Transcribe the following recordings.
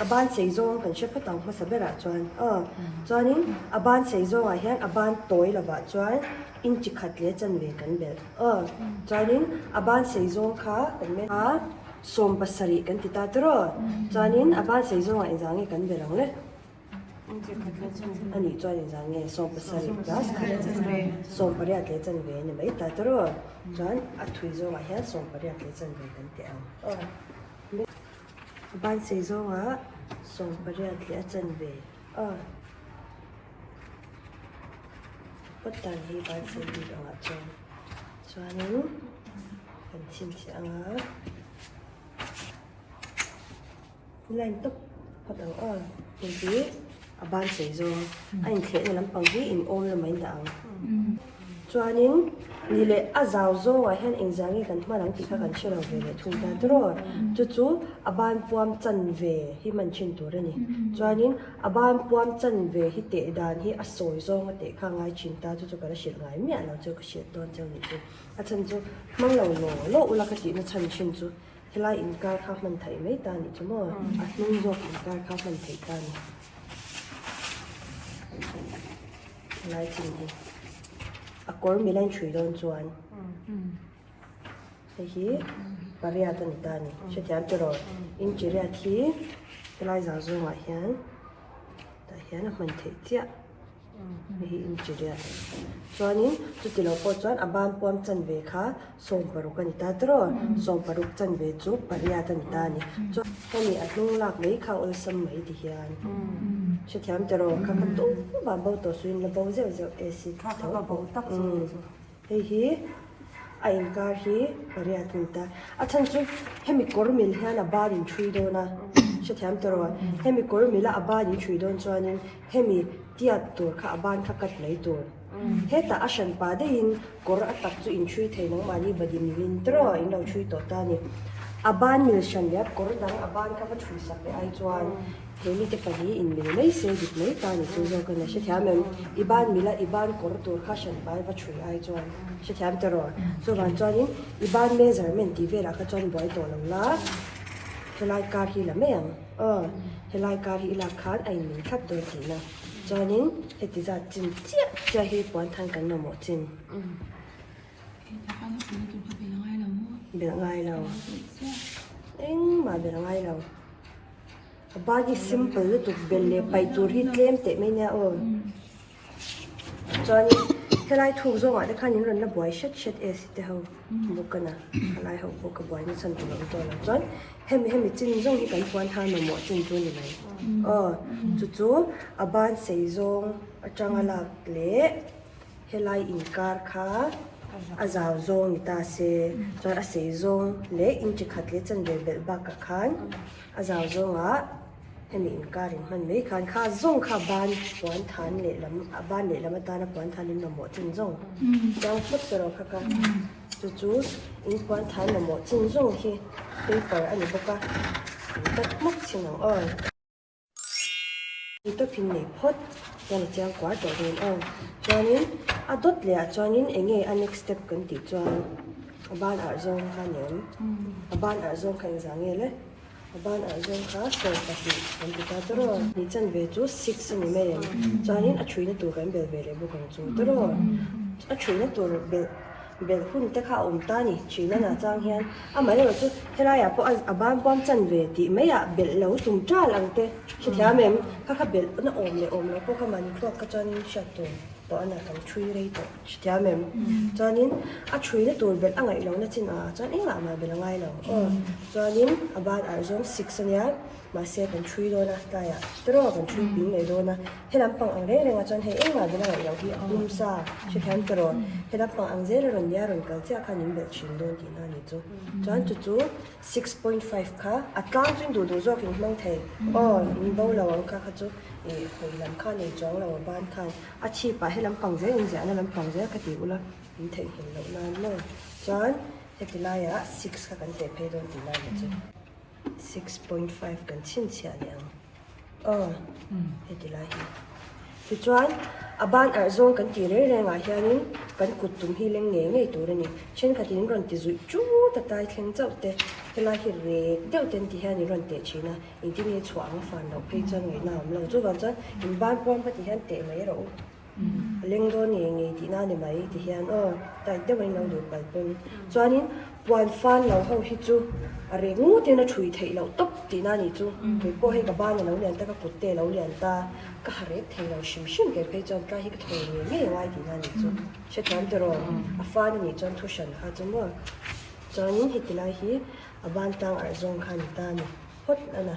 A ban sei zawng kan hre phawt ang hmasa berah chuan aw. Chuanin a ban sei zawngah hian a ban tawi lovah chuan inchi khat leh chanve kan belh aw. Chuanin a ban sei zawng kha kan men a 70 kan ti ta tawrh aw. Chuanin a ban sei zawngah engzah nge kan belh ang le? A nih chuan engzah nge 70 plus khat 18 leh chanve a ni mai ta tawrh aw. Chuan a thui zawngah hian 18 leh chanve kan ti ang aw. A ban sei zawngah 18 leh a chanve a phawt dan hi ban sei bik angah chuan chuanin kan chhinchhiah ang a line tawp phawt ang aw hei hi a ban sei zawng a inthlehna lampang hi in awm lamah in dah ang. Chuanin, ni leh a zau zawngah hian engzah nge kan hman ang tih kha kan hre lo ve leh thung ta tiraw? Chu chu a ban puam chan ve hi hman thin tur a ni. Chuanin, a ban puam chan ve hi teh dan hi a sawi zawnga teh kha a ngai thin ta, chu chu ka la hrilh ngai miah lo chu ka hrilh dawn cheu nih chu. A chhan chu hmang lo law law ula ka tihna chhan thin chu helai inkar kha hman theih mai ta nih chu maw? A hnung zawk inkar kha hman theih ta a ni. Helai chin hi a kawr mil a inchhui dawn chuan hei hi pariat a ni ta a ni hrethiam tiraw inchi riat hi helai zau zawngah hian tah hian a hman theih chiah hei hi inchi riat chuanin chuti lo pawh chuan a ban puam chanve kha 60 a ni ta tiraw 60 chanve chu pariat a ni ta a ni chuan hemi a hnung lak mai kha awlsam mai ti hian hrethiam tiraw kha kha tum vah bo tawh suiin la bo zeuh zeuh ac tho hei hi a inkar hi pariat a ni ta a chhan chu hemi kawr mil hian a ban in thui dawn a hrethiam tiraw hemi kawr mila a ban in thui dawn chuanin hemi tiat tur kha a ban kha cut mai tur. Hetah a hran pah daihin kawr a tak chu in chhui thei nangmahni badi milin tiraw in lo chhui tawh ta a ni. A ban mil hran leh a kawr dang a ban kha va chhui sak leh ai chuan he mite pahnih in mil mai se dik mai ta a ni chu zawk a ni. Hrethiam em? I ban mila i ban kawr tur kha hran pai va chhui ai chuan hrethiam tiraw? Chuvang chuanin i ban measurement tih velah kha chuan buai tawh lo la, helai kar hi la mai ang aw, helai kar hi i lak khan a in mil thlap dawn tihna. Chuanin heti zat chin chiah chiah hi puan than kan mamawh chin. Belh ngai lo. Engmah belh ngai lo. A ban hi simple lutuk belh leh paih tur hi tlem teh mai nia aw. Chuanin helai thuk zawngah te khan in rawn la buai hret hret e si te ho bawk a na. Helai ho pawh ka buai nachhan tur a awm tawh lo. Chuan Hemi hemi chin zawng hi kan puan thar mamawh chin chu a ni mai. Aw, chu chu a ban sei zawng atanga lak leh helai inkar kha a zau zawng ni ta se, chuan a sei zawng leh inchi khat leh chanve belh bakah khan a zau zawngah hemi inkar in hman mai khan kha zawng kha ban puan than lehlam a ban lehlam atana puan than in mamawh chin zawng chiang phawt erawh kha kha. Chu chu in puan than mamawh chin zawng hi paper a ni bawk a, an cut hmawk chin ang aw. Tui tawp in nei phawt hian a chiang kuar tawh dawn aw. Chuanin a dawt leh ah chuanin eng nge a next step kan tih chuan a ban arh zawng kha a ni em? A ban arh zawng kha engzah nge le? A ban ah zawng kha 12 kan ti ta tawrh aw. Ni chanve chu six a ni mai em? Chuanin a chhuina tur kan bel ve leh bawk ang chu tawrh aw. A chhuina tur belh belh hun te kha a awm ta a ni. Chhuina nah chang hian amaherawh chu helaiah pawh a ban puam chanve tih maiah belh lo tum tal ang te hrethiam em? Kha kha belh na awm leh awm lo pawh kha mahni thluak kha chuanin hriat tur tawh a na kan chhui rei tawh. Hrethiam em? Chuanin a chhuina tur belh a ngaih lohna chin ah chuan engah mah belh a ngai lo aw. Chuanin a ban arh zawng six a nia, mahse kan chhui dawn a tlaiah tiraw kan chhui ping ngei dawn a. He lampang ang reng rengah chuan hei engmah belh a ngaih loh hi a pum sa hrethiam tiraw. He lampang ang zel a rawn nia rawn kal chiah khan in belh thin dawn tihna a ni chu. Chuan chu chu 6.5 kha a tlang chu in duh duh zawk in hmang thei aw, in bo lo ang kha kha chu ih hawi lam kha nei chuang lo a ban khan. A chhip ah he lampang zel in ziahna lampang zel ka ti ula in theihnghilh loh nan maw chuan heti laiah six kha kan teh phei dawn tih lai leh chu 6.5 kan chhinchhiah leh ang aw heti lai hi tichuan a ban arh zawng kan tih reng reng ah hianin kan kut tum hi leng ngei ngei tur a ni thenkhat in rawn ti zuih chut a tai thleng chauh te. Helai hi rek deuh ten ti hian i rawn teh thin a, engtin nge chhuah ang fan loh phei chuan ngaihna a awm lo. Chuvang chuan in ban puam kha ti hian teh mai rawh u. A leng dawn ngei ngei tihna a ni mai ti hian aw tight deuh a in lo duh pal pawn. Chuanin puan fan lo ho hi chu a rek ngut in a thui theih loh tawp tihna a nih chu. Kei pawh hei ka ban a lo lian ta ka kut te a lo lian ta ka ha rek thei lo hrim hrim kei phei chuan tlai hi ka thawi ngei ngei a ngai tihna a nih chu. Hrethiam tiraw a fan a nih chuan thu hran kha chu maw. Chuanin heti lai hi a ban tlang arh zawng kha a ni ta a ni phawt a na.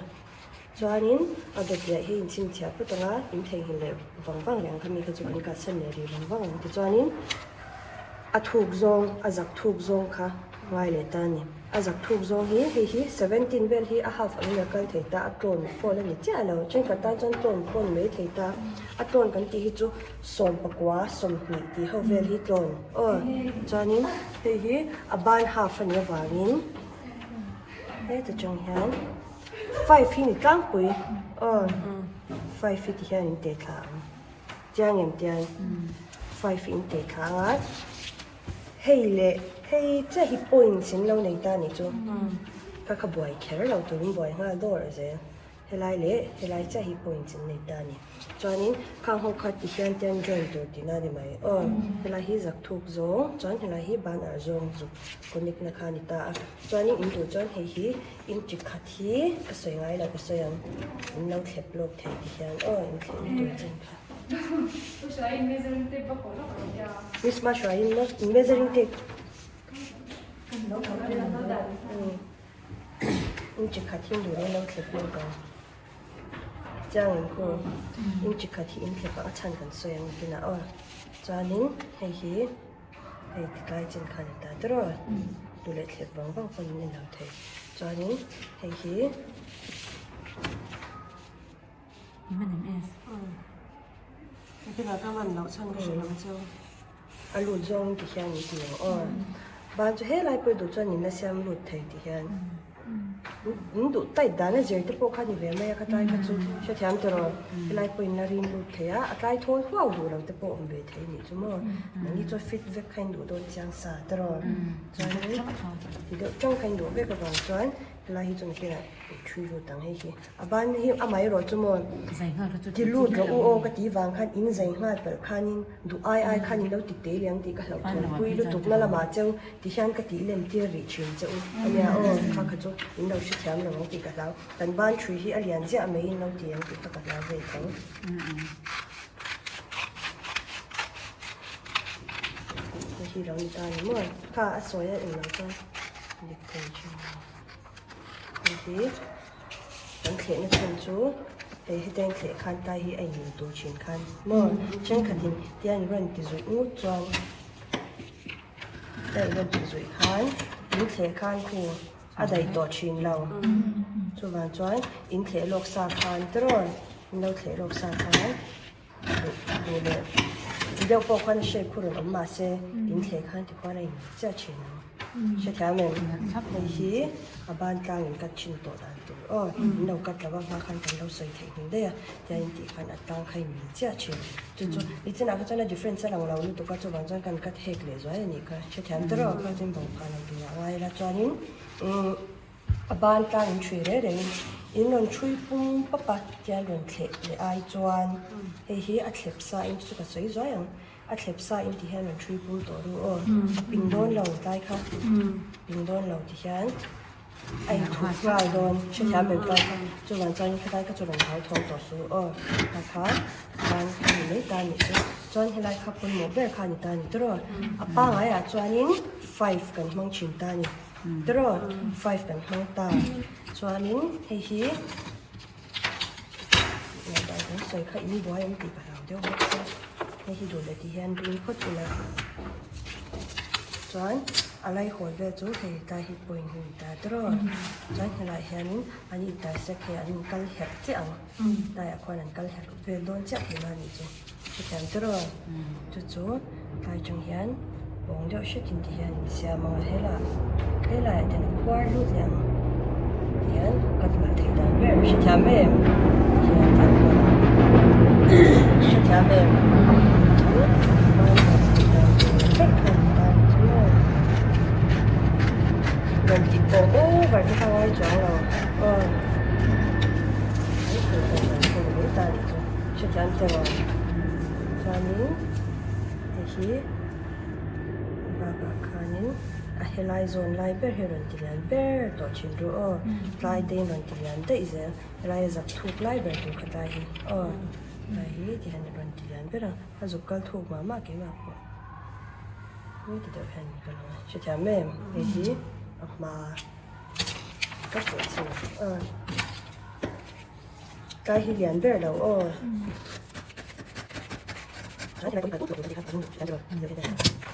Chuanin a dawt leh hi inchhinchhiah phawt ang a, in theihnghilh leh vang vang reng kha mi kha chu kan kalsan leh rih vang vang ang. Tichuanin a thuk zawng, a zak thuk zawng kha ngai leh ta a ni. A zak thuk zawng hi hei hi seventeen vel hi a half angin a kal thei ta, a tlawn pawh la ni chiah lo. Thenkhat tan chuan tlawn pawh ni mai thei ta. A tlawn kan tih hi chu 19, 20 tih ho vel hi tlawn aw. Chuanin hei hi a ban half a nih avangin heta tang hian five hi ni tlangpui aw five hi ti hian in teh thla ang chiang em tiang five hi in teh thla ang a hei leh hei chiah hi points in lo nei ta a nih chu ka kha buai kher lo turin buai nghal dawr zel. Helai leh helai chiah hi points in nei ta a ni. Chuanin khang ho kha ti hian te an join tur tihna a ni mai. Aw, helai hi zak thuk zawng, chuan helai hi ban ar zawng zuk connect na kha a ni ta a. Chuanin in duh chuan hei hi in chi khat hi ka sawi ngai lo ka sawi ang, in lo thlep lawk thei ti hian aw in thleh na tur chin kha. Miss Mahruaiin measuring tape. Inchi khat hi duh lo thlep lawk ang. Chiang em khu? Inchi khat hi inthlep a chhan kan sawi ang kinah aw. Chuanin hei hi hei titlai chin kha a ni ta tiraw? Duh leh thlep vang vang pawn in en lo thei. Chuanin hei hi A lut zawng ti hian in ti ang aw. Ban chu helai pawh i duh chuan in la siam lut thei ti hian. In duh tight dan a zir te pawh kha ni ve mai a khatlai kha chu hrethiam tawh rawh. Helai pawh in la rin lut thei a, a tlai thawl huau duh lo te pawh awm ve thei nih chu maw. Mahni chu fit vek kha in duh dawn chiang sa tawh rawh. Chuanin ti deuh tang kha in duh vek avang chuan helai hi chu nakinah thui lut ang hei hi. A ban hi amah erawh chu maw ti lut rawh u aw ka tih vang khan in zai nghal palh khanin duh ai ai khan in lo ti te liang tih ka hlauh thawn pui lutuk na lamah cheu ti hian ka tih lem tir rih thin che u ania aw kha kha chu in lo hrethiam lo ang tih ka hlau kan ban thui hi a lian ziah mai in lo ti ang tih kha ka hlau ve tho. Hei hi lo ni ta ni maw kha a sawi a englo chuan dik thei thin lo hei hi. Kan thlehna chhan chu hei hetiang thleh khan tai hi a inmil tur thin khan maw thenkhatin tiang rawn ti zuih ngut chuan tiang rawn ti zuih khan in thleh khan khu a daih tawh thin lo chuvang chuan in thleh lawk sa khan tiraw in lo thleh lawk sa khan duh leh deuh pawh khan shape khu rawn awm mahse in thleh khan tikhuan a inmil chiah thin ang. Hrethiam em? Hei hi a ban tlang in cut thin tawh dan tur aw. In lo cut lo a hma khan kan lo sawi theih hnu daih a, tiang in tih khan a tlang kha in mil chiah thin. Chu chu nichinah kha chuan a difference a lang lo lutuk a, chuvang chuan kan cut hek leh zuai a nih kha. Hrethiam ta rawh kha chuan bo phah lo turah ngai ila chuanin umm a ban tlang in thui reng rengin in rawn thui pum pap a tiang rawn thleh leh ai chuan hei hi a thlep sa in chu ka sawi zuai ang. A thlep sa in ti hian rawn thui pum tawh ru aw. A ping dawn lo tlai kha. Ping dawn lo ti hian a inthup nghal dawn. Hrethiam em tlai kha. Chuvang chuan khatlai kha chu rawn hau thawng tawh suh aw. Kha kha chuan a ni mai ta nih chu. Chuan helai kha pawimawh ber kha a ni ta a ni tiraw. A pangaiah chuanin five kan hmang thin ta a ni tiraw. Five kan hmang ta. Chuanin hei hi. Ngaihdan kan sawi kha in buai ang tih ka hlau deuh bawk sia hei hi duh leh tih hian ring phawt ila chuan a lai hawl vel chu hei tlai hi point hi a ni ta tiraw chuan helaiah hianin an intersect hei an inkal herh chiah ang tlaiah khuan an kal herh vel dawn chiah tihna a nih chu hetiang tiraw chu chu tlai atang hian pawng deuh hretin ti hian in siam ang a helaiah helaiah hian a khuar lut leh ang tihian ka hmuh theih dan ber hrethiam em tihian kan hmu ang hrethiam em chu rawn tih pawh over te. Chuanin hei hi a bakah khanin a helai zawn lai ber hi a rawn ti lian ber tawh thin ru aw tlai te in rawn ti lian daih zel helai a zak thuk lai ber tur kha tlai hi aw tlai hi ti hian a rawn ti lian ber a a zuk kal thuk mah mah keimah pawh heti deuh hian ka lo hrethiam em hei hi a hma ka pawh chu aw Tlai hi lian ber lo aw.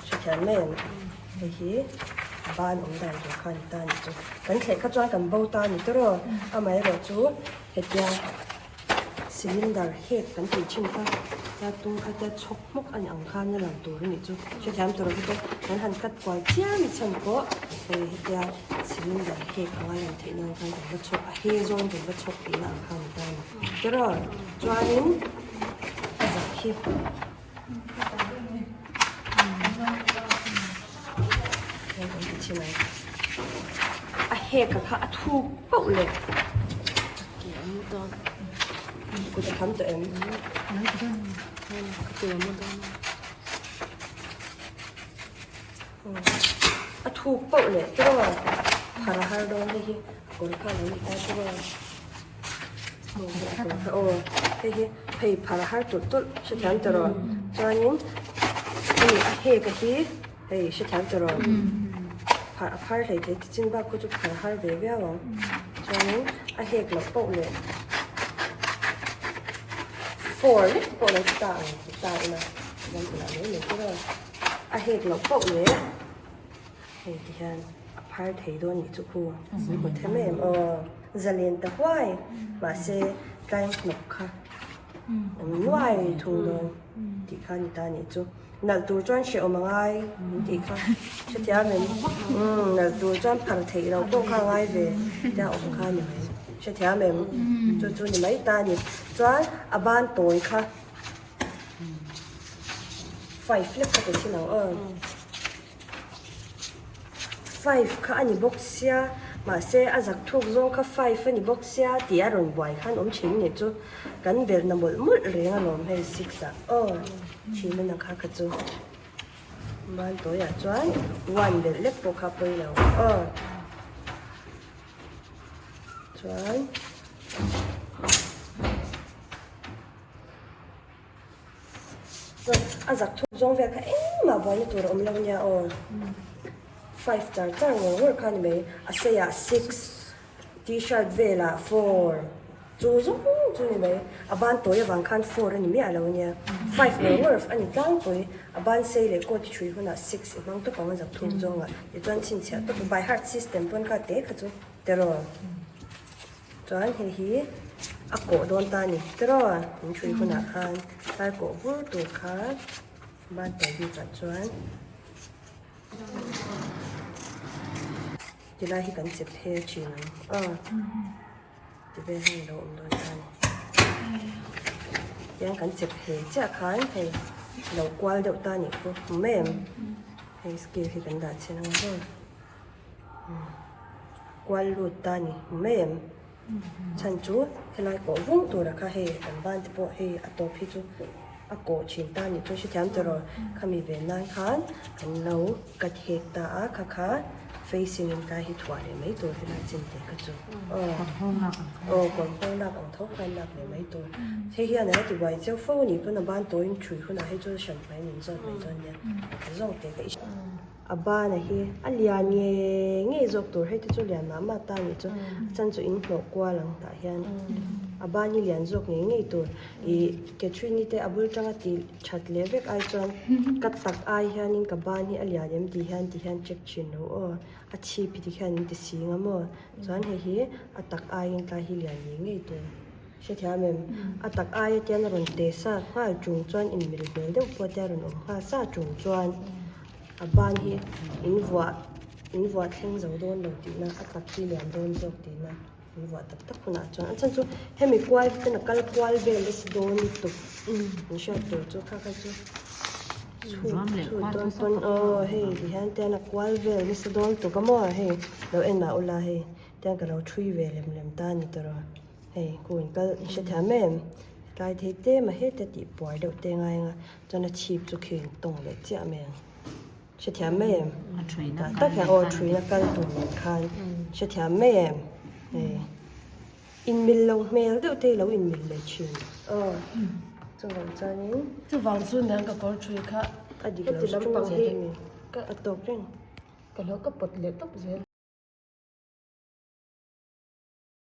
Hrethiam mai ang. Hei hi ban awm dan tur kha a ni ta a nih chu. Kan thleh kha chuan kan bo ta a ni tawr aw. Amaherawhchu hetia cylinder hek kan tih thin kha tia tung kha tia chhawk hmawk a ni ang khan a lang tur a nih chu. Hrethiam tur ang te kan han cut kual chiam chhan pawh hei hetia cylinder hek anga lang theih nan khan kan va chhawk a he zawn kan va chhawk tihna ang khan a ni ta a ni. Tiraw chuanin a zak hi hei kan ti chhin ang a hek a kha a thuk pauh leh kut a kham tawh em? A thuk pauh leh tiraw phar a har dawn hei hi a kawr kha a lo ni ta tiraw a kawr kha aw hei hi hei phar a har tulh tulh hrethiam tiraw chuanin hemi a hek a hi hei hrethiam tiraw phar a phar hlei thei ti chin bak khu chu phar a har ve viau ang chuanin a hek loh pauh leh four lek pawh lo ti ta ang ti ta ila chuan inah mai mai tiraw. A hek loh pauh leh hei ti hian a phar thei dawn nih chu khu min hmu them em aw zalen ta huai mahse tlai hnawk kha an nuai thung dawn tih kha a ni ta nih chu nalh tur chuan hrehawm a ngai min tih kha hrethiam em umm nalh tur chuan phar theih loh pawh kha a ngai ve tia awm kha a ni mai hrethiam em chu chu ni mai ta a ni chuan a ban tawi kha. Five lek kha ti thin ang aw. Five kha a ni bawk sia mahse a zak thuk zawng kha five a ni bawk sia tih a rawn buai khan awm thin nih chu kan belhna mawlh mawlh reng alawm hei six ah aw thin a na kha kha chu ban tawiah chuan one belh lek pawh kha pawi lo aw. Chuan. A zak thuk zawng vel kha engmah buaina tur a awm lo nia aw. Five char char ngawr ngawr kha a ni mai. A seiah six, t-shirt velah four chu zawng chu a ni mai. A ban tawi avang khan four a ni miah lo nia. Five ngawr ngawr a ni tlangpui. A ban sei leh coat i ṭhui hunah six i hmang tawp ang a zak thuk zawngah. Tichuan chhinchhiah tawp by heart system pawn kha te kha chu tiraw. Chuan hei hi a kawh dawn ta a ni tiraw in hrui hunah khan tlai kawh vur tur kha ban tawi bikah chuan tilai hi kan chep phel thin ang aw ti vel hian alo awm dawn ta a ni tiang kan chep phel chiah khan hei lo kual deuh ta a nih khu hmu em hei scale hi kan dah chhin ang aw. Kual lut ta ni mai em? Chhan chu helai kawh vung tura kha hei kan ban te pawh hei a tawp hi chu a kawh thin ta ni chu hrethiam tawh rawh. Khami ve nan khan kan lo cut hek ta a kha kha facing in tlai hi thuah leh mai tur helai chin te kha chu aw aw kawr nghawng lak ang tho khan lak leh mai tur. Hei hian a la ti buai cheu fo a nih pawn a ban tawiin thui hunah hei chu hran hmai min zawt mai dawn nia zawng te kha i A bana hi a lian nge ngei zawk tur hei te chu lian mah mah ta nih chu a chan chu in hnawh kual ang tah hian a ban hi lian zawk ngei ngei tur ih Catherine-i te a bul tanga tih that leh vek ai chuan ka tak ai hianin ka ban hi a lian em tih hian ti hian check thin lo aw a chhip hi ti khian in ti sing a maw chuan hei hi a tak aiin tlai hi lian ngei ngei tur hrethiam em a tak aia tian a rawn te sa nghal chung chuan inmil hmel deuh pawh te a rawn awm nghal sa chung chuan. A ban hi in vuah in vuah thleng zo dawn lo tihna a tak hi lian dawn zawk tihna in vuah tak tak hunah chuan a chhan chu hemi kual ten a kal kual vel nasa dawn lutuk in hriat tur chu kha kha chu chhut chhut dawn pawn aw hei ti hian ten a kual vel nasa dawn lutuk a maw hei lo en mah ula hei tiang ka lo thui ve lem lem ta a ni tawh rawh hei kung in kal in hrethiam em. Tlai thei te mah heta tih puar deuh te ngai anga chuan a chhip chu khi in tawng leh chiah mai ang. Hrethiam mai em? Tah tak hian aw thuina kal tur nen khan hrethiam mai em? Hei inmil lo hmel deuh te lo inmil leh thin. Aw chuvang chuanin. Chuvang chu niang ka kawr thui kha a dik lo heti strong lampang zet hi a ni a tawk reng. Ka lo ka pawt leh tawp zel.